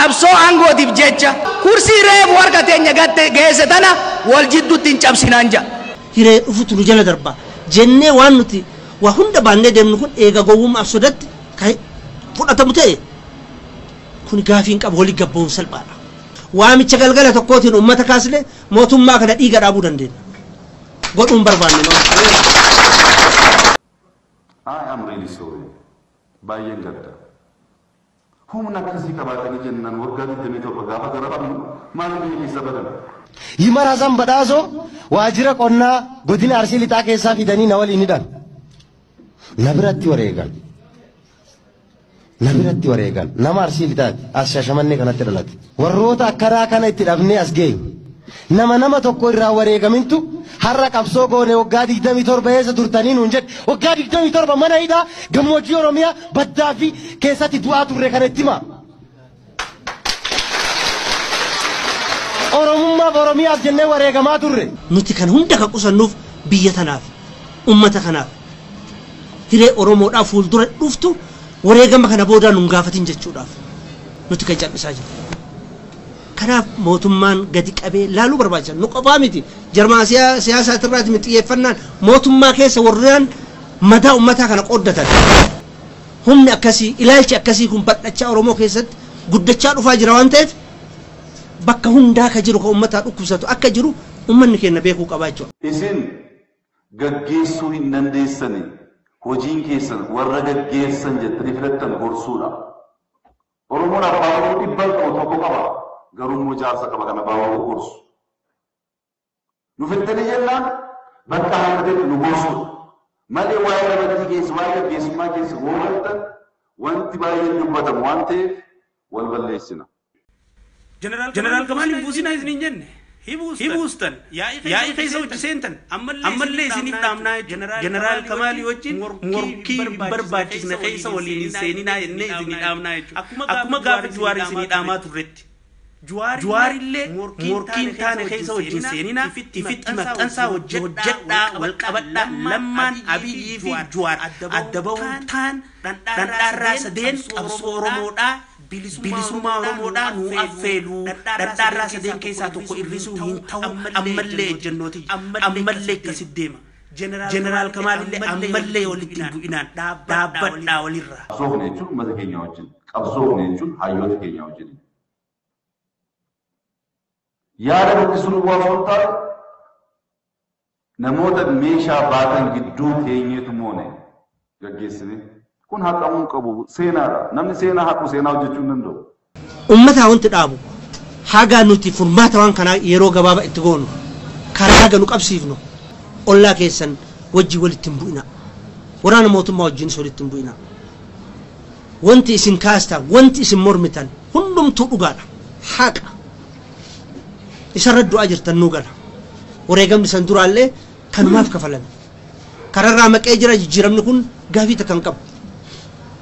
qabsoo aangootiif jecha kursii reefu harka teenya gatte geesse tana wal jidduutti hin cabsinaan ja'a. Hiree dhufutu nu jala darba jennee waan nuti waa hunda baannee deemnu kun eega gowwummaaf sodatti kan fudhatamu ta'e kun gaafiin qabu walii gabboon salphaadha. Waamicha galgala tokkootiin uummata kaasne mootummaa kana dhiiga dhaabuu dandeenya. Godhuun barbaanne. I am really sorry. Baay'een gadda. Humna akkasii qabaatanii jennaan waggaa 27 gaafa garafamnu maal biyya keessa badan? Himar Hasan Badhaasoo waajjira qonnaa godina Arsii Lixaa keessaa fidanii na waliin hidhan. Na biratti wareegan. Na biratti wareegan. Nama Arsii Lixaati. As Shashamannee kanatti dhalate. Warroota akkanaa kana itti dhabnee as geenye. Nama nama tokko irraa wareegamintu har'a qabsoo goone waggaa 27 eessa turtanii nuun jedhe. Waggaa 27 mana hidhaa gammoojjii Oromiyaa baddaa fi keessatti du'aa turre kana itti himaa. Oromummaaf Oromiyaaf jennee wareegamaa turre. Nuti kan hunda kan qusannuuf biyya tanaaf, uummata kanaaf, hiree Oromoodhaaf fuuldura dhuftu wareegama kana boodaa nun gaafatin jechuudhaaf nuti kan cal'isaa jirru. Kanaaf mootummaan gadi qabee laaluu barbaachisa. Nu qofaa miti. Jarmaa siyaasaatirraati miti xiyyeeffannaan mootummaa keessa warreen mataa uummataa kana qooddatan. Humni akkasii, ilaalchi akkasii kun bal'achaa Oromoo keessatti guddachaa dhufaa jira waan ta'eef bakka hundaa ka jiru ka uummataa dhukkubsatu akka jiru uummanni keenya beekuu qabaa jechuudha. Isin gaggeessuu hin dandeessani. Hojiin keessan warra gaggeessan jettanii filattan gorsuudha. Oromoon abbaa Oromoo dhibba qabu tokko qaba. Garuu immoo jaarsa qaba kan abbaa Oromoo gorsu. Nu fittanii jennaan bakka hammateetti nu gorsuudha. Malee waa'ee ramadii keessa waa'ee gaggeessummaa keessa hoogattan wanti baay'een dubbatamu waan ta'eef wal balleessina. Jeneraal Kamaal hin buusinaa isin hin jenne. Hibuustan yaa'ii keessa hojii seentan ammallee isiniif dhaamnaa jechuudha. Jeneraal Kamaalii wajjin morkii hin barbaachisne keessa waliin hin seeninaa jennee isinii dhaamnaa jechuudha. Akkuma gaafa Jawaar isinii dhaamaa turretti. Jawaarillee morkii hin taane keessa wajjin seeninaa ifitti maxxansaa wajjin hojjedhaa wal qabadhaa lammaan Abiyyii fi Jawaar adda bahuun taan dhandhaarraa sadeen qabsoo Oromoodhaa bilisummaa Oromoodhaa nuu affeeluu dhadhaarraa sadeen keessaa tokko irrisuu hin ta'u ammallee ejjennooti ammallee akkasitti deema. Jeneraal Kamaalillee ammallee walitti hin bu'inaan dhaabbadhaa walirraa. Qabsoofne jechuun uummata keenya wajjin, qabsoofne jechuun hayyoota keenya wajjin. Yaada mul'isuu duwwaa osoo hin taane namoota meeshaa baatan gidduu teenyeetu moone gaggeessine. Kun haqamuu hin qabu seenaadha. Namni seenaa haqu seenaa hojjechuu hin danda'u. Uummata wanti dhaabu haga nuti furmaata waan kanaa yeroo gabaabaa itti goonu karaa haga nu qabsiifnu ollaa keessan wajjin walitti hin bu'ina. Waraana mootummaa wajjinis walitti hin bu'ina. Wanti isin kaastan, wanti isin mormitan hundumtuu dhugaadha. Haqa. Isarra du'aa jirtan nuu gala. Wareegamni san duraallee kanumaaf kafalame. Kararraa maqee jira jijjiiramni kun gaafii takka hin qabu.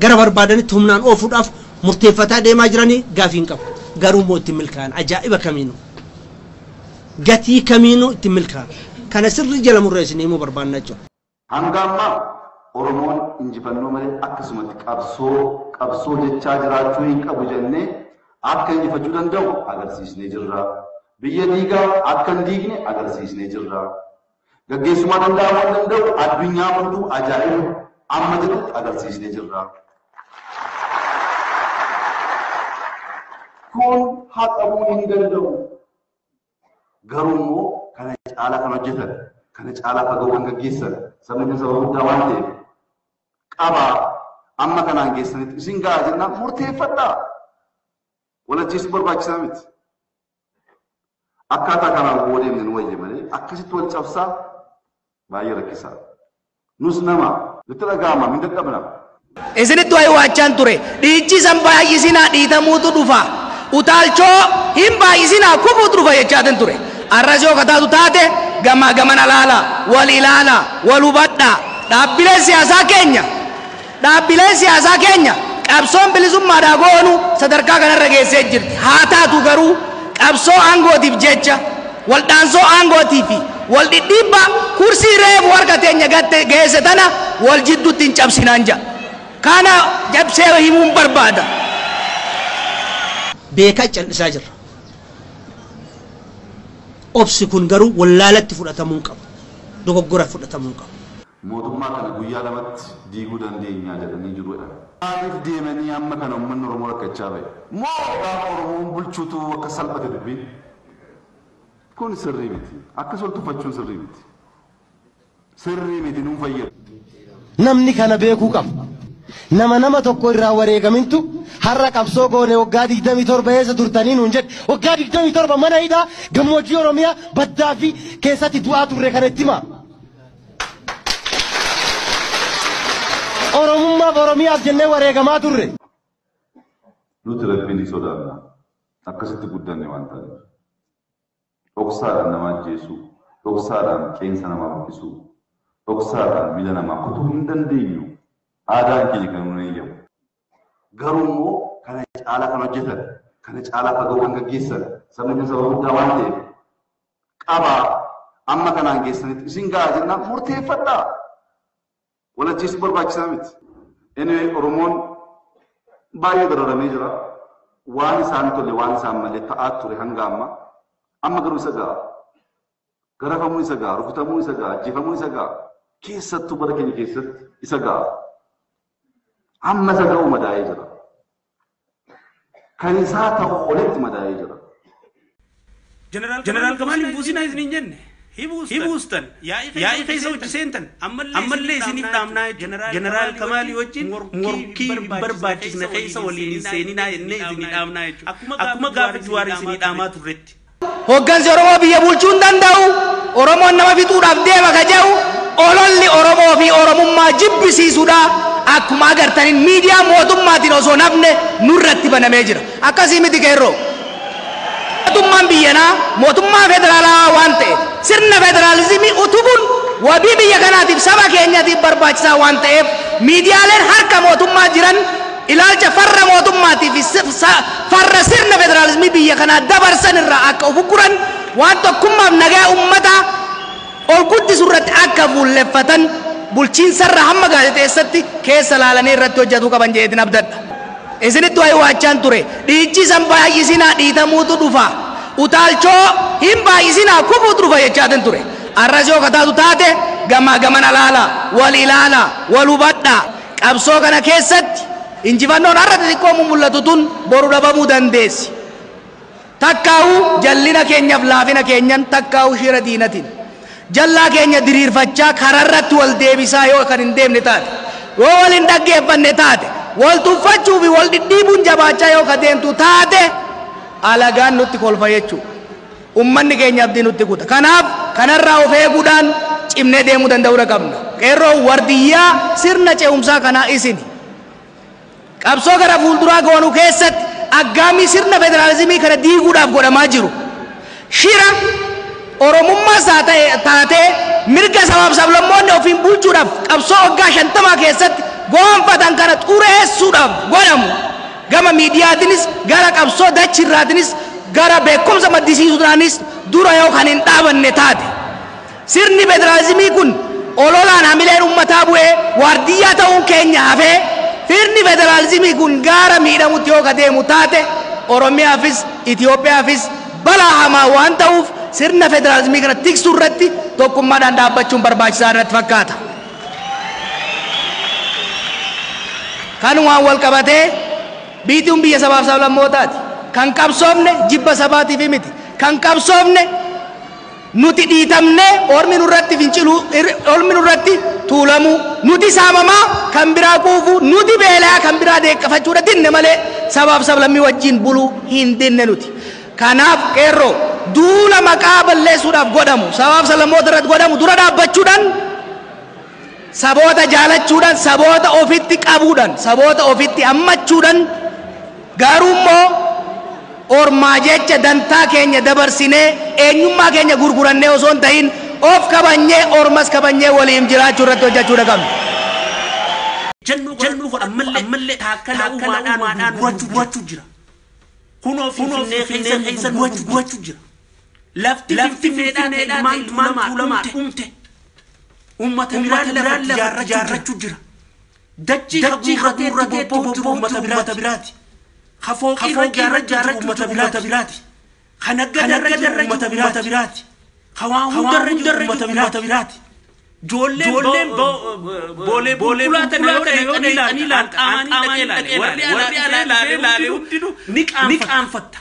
Gara barbaadanitti humnaan oofuudhaaf murteeffataa deemaa jiranii gaafii hin qabu. Garuu immoo ittiin milkaa'an ajaa'iba kamiinuu. Gatii kamiinuu ittiin milkaa'an. Kana sirrii jala murree isin himuu barbaanna jechuudha. Hanga ammaa Oromoon injifannoo malee akkasumatti qabsoo qabsoo jechaa jiraachuu hin qabu jennee akka injifachuu danda'u agarsiisnee jirra. Biyya diigaa akka hin diigne agarsiisnee jirra. Gaggeessummaa danda'amuu hin danda'u addunyaa hunduu ajaa'iba amma jedhutti agarsiisnee jirra. Kun haqamuu hin danda'u. Garuu immoo kana caalaa kan hojjetan, kana caalaa fagoo kan gaggeessan sabni kun saba guddaa waan ta'eef qabaa amma kanaan geessanitti isin gahaa jennaan murteeffadhaa. Walachiisuun barbaachisaa miti. Akkaataa kanaan boo deemne nu wayya malee akkasitti wal cabsaa baay'ee rakkisaa. Nus nama nutti dhaga'ama hin dadhabna. Isinitti wayi waachaan ture. Dhiichisan baay'isinaa dhiitamuutu dhufa. Utaalchoo hin baay'isinaa kufuutu dhufa jechaatin ture. Arras yoo kataatu taate gamaa gamana laala, wal ilaala, wal hubadhaa. Dhaabbileen siyaasaa keenya, dhaabbileen siyaasaa keenya qabsoon bilisummaadhaa goonu sadarkaa kanarra geessee jirti. Haa taatu garuu qabsoo aangootiif jecha waldhaansoo aangootii fi wal dhidhiibbaa kursii reefu harka teenya gatte geesse tana wal jidduutti hin cabsinaan ja'a. Kana jabsee himuun barbaada. Beekaa callisaa jirra. Obsi kun garuu wallaalatti fudhatamuu qabu. Dogoggora fudhatamuu qabu. Mootummaa kana guyyaa lamatti diiguu dandeenya jedhanii jirudha. Maaliif deemanii amma kana uummanni Oromoo rakkachaa ba'e? Moo gaafa Oromoon bulchuutu akka salphate dubbiin? Kun sirrii miti. Akkas wal tuffachuun sirrii miti. Sirrii miti nuun fayyadu. Namni kana beekuu qaba. Nama tokko irraa wareegamintu har'a qabsoo goone waggaa 27 eessa turtanii nuun jedhe. Waggaa 27 mana hidhaa gammoojjii Oromiyaa baddaa fi keessatti du'aa turre kana itti himaa. Oromummaaf Oromiyaaf jennee wareegamaa turre. Nuti rabbiin ni sodaanna. Akkasitti guddanne waan taaneef. Dhoksaadhaan nama ajjeesuu, dhoksaadhaan qeensa namaa buqqisuu, dhoksaadhaan miila namaa kutuu hin dandeenyu. Aadaan keenya kan nuun eeyyamu. Garuu immoo kana caalaa kan hojjetan, kana caalaa fagoo kan gaggeessan, sabni kun saba guddaa waan ta'eef qabaa amma kanaan geessanitti isin gahaa jennaan murteeffadhaa. Walachiisuu barbaachisaa miti. Anyway, Oromoon baay'ee dararamee jira. Waan isaan tole waan isaan malee ta'aa ture hanga ammaa. Amma garuu isa ga'a. Garafamuun isa ga'a, rukutamuun isa ga'a, ajjeefamuun isa ga'a. Keessattuu bara keenya keessatti isa ga'a. Amma isa ga'u madaa'ee jira. Kan isaa ta'u olitti madaa'ee jira. Jeneraal Kamaal hin buusinaa isin hin jenne. Hibuustan yaa'ii keessa hojii seentan ammallee isiniif dhaamnaa jechuudha. Jeneraal Kamaalii wajjin morkii hin barbaachisne keessa waliin hin seeninaa jennee isinii dhaamnaa jechuudha. Akkuma gaafa Jawaar isinii dhaamaa turretti. Hoggansi Oromoo biyya bulchuu hin danda'u. Oromoon nama fixuudhaaf deema ka jedhu ololli Oromoo fi Oromummaa jibbisiisuudha. Akkuma agartaniin miidiyaa mootummaatiin osoo nafne nurratti banamee jira. Akkasii miti qeerroo. Mootummaan biyyanaa mootummaa federaalaa waan ta'eef sirna federaalizimii utubuun wabii biyya kanaatiif saba keenyaatiif barbaachisaa waan ta'eef miidiyaaleen harka mootummaa jiran ilaalcha farra mootummaatii fi farra sirna federaalizimii biyya kanaa dabarsan irraa akka of guran waan tokkummaaf nagaa uummataa ol guddisu irratti akka fuulleffatan bulchiinsarra hamma gaazexeessatti keessa laalanii irratti hojjetuu qaban jedheetin abdadha. Isinitti waa'ee waachaan ture dhiichisan baay'isinaa dhiitamuutu dhufa. Utaalchoo hin baay'isinaa kufuutu dhufa jechaatin ture. Arras yoo kataatu taate gamaa gamana laala, wal ilaala, wal hubadha. Qabsoo kana keessatti injifannoon har'a xixiqqoo mul'atu tun boru dhabamuu dandeessi. Takkaa'uu jallina keenyaaf laafina keenyan takkaa'uu shira diinatiin. Jallaa keenya diriirfachaa kararratti wal deebisaa yoo kan hin deemne taate, yoo wal hin dhaggeeffanne taate, wal tuffachuu fi wal dhidhiibuun jabaachaa yoo ka deemtu taate alagaan nutti kolfa jechuudha. Uummanni keenya abdii nutti kuta. Kanaaf kanarraa of eeguudhaan cimnee deemuu danda'uu qabna. Qeerroo wardiyyaa sirna ce'umsaa kanaa isini. Qabsoo gara fuulduraa goonuu keessatti aggaamii sirna federaalizimii kana diiguudhaaf godhamaa jiru. Shira Oromummaa taatee mirga sabaaf sablammoonni ofiin bulchuudhaaf qabsoo waggaa 50 keessatti goonfatan kana xureessuudhaaf godhamu. Gama miidiyaatiinis gara qabsoo dachirraatiinis gara beekumsa maddisiisuudhaanis dura yoo kan hin dhaabanne taate. Sirni federaalizimii kun ololaan hamileen uummataa bu'ee waardiyyaa ta'uun keenya hafee sirni federaalizimii kun gara miidhamutti yoo ka deemu taate Oromiyaafis Itoophiyaafis balaa hamaa waan ta'uuf sirna federaalizimii kana tiksuu irratti tokkummaadhaan dhaabbachuun barbaachisaa irratti fakkaata. Kanumaan wal qabatee biituun biyya sabaaf sablammootaati. Kan qabsoofne jibba sabaatiif miti. Kan qabsoofne nuti dhiitamne ormi nurratti finciluu, ormi nurratti tuulamuu, nuti saamamaa kan biraa quufuu, nuti beelaa kan biraa deeqafachuudha dinne malee sabaaf sablammii wajjin buluu hin dinne nuti. Kanaaf qeerroo duula maqaa balleessuudhaaf godhamu, sabaaf sablammoota irratti godhamu dura dhaabbachuudhaan saboota jaalachuudhaan, saboota ofitti qabuudhaan, saboota ofitti hammachuudhaan garuu immoo ormaa jecha dantaa keenya dabarsinee eenyummaa keenya gurgurannee osoo hin ta'in of kabanyee ormas kabanyee waliin jiraachuu irratti hojjechuudha qabna. Jennuu godha ammallee taakkala uumaadhaan gurgurachuu jira. Kunoo Finfinnee keessa gurgurachuu jira. Lafti Finfinneedhaan ilmaan tuulamaa dhumte. Uummata biraan lafa ijaarrachuu jira. Dachii haguurratee bobba'u jiru uummata biraati. Ka fooqii irra ijaarrachuu uummata biraati. Ka naggadarra jiru uummata biraati. Ka waa hundarra jiru uummata biraati. Ijoolleen boolee bulbulaa tana yoo dhaqanii ilaalan qaamanii dhaqee ilaale, warri alaa dhufee ilaalee hundinuu ni qaanfatta.